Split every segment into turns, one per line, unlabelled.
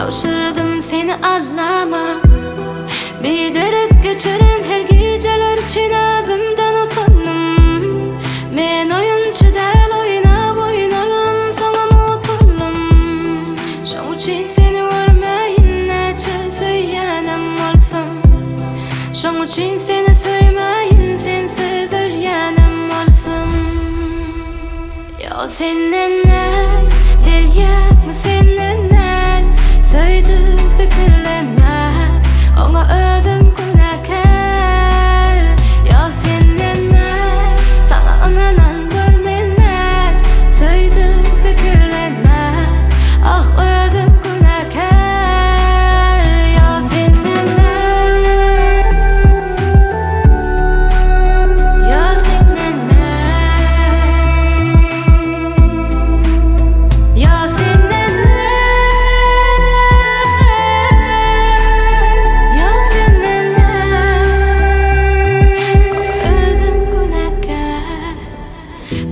Tabşyrdym seni Allama. Biderek geçiren her gijeler üçin özümden utandym. Men oýunçy däl oýnap oýnaldym soňam utuldym. Şoň üçin seni görmäýin näçe söýýänem bolsam. Şoň üçin seni söýmäýin sensiz ölýänem bolsam. Ýok senden däl, bilýäňmi senden däl Söýdüm pikirlenme, oňa özüm günäkär Ýok senden däl, saňa ynanan bir men däl Söýdüm pikirlenme, ah özüm günäkär Ýok senden däl, ýok senden däl. Ýa senden Ýa senden Özüm günäkär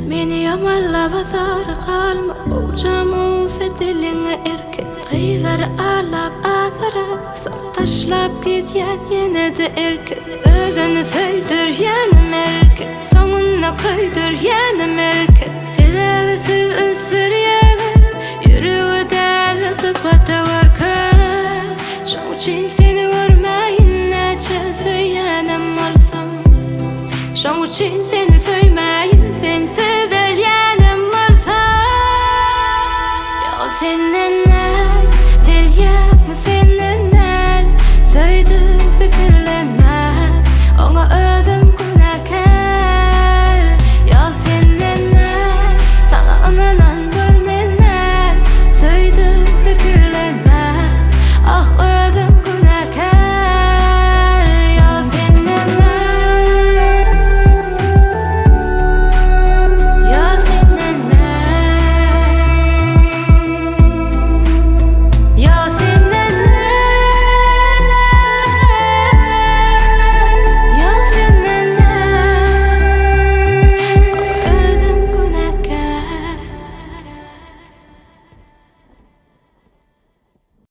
Meni ýamanlap azara galma Gowjam bolsa diliňe erk et Gyzlary aldap azarap Soň taşlap gidýän ýene-de erkek Özüni söýdürýänem erkek Soňunda köýdürýänem erkek Sebäbi siz ösdürýäňiz Ýürege däl-de sypata görkez Şoň üçin seni görmäýin näçe söýýänem bolsam Şoň üçin seni söýmäýin sensiz ölýänem bolsam Ýok senden.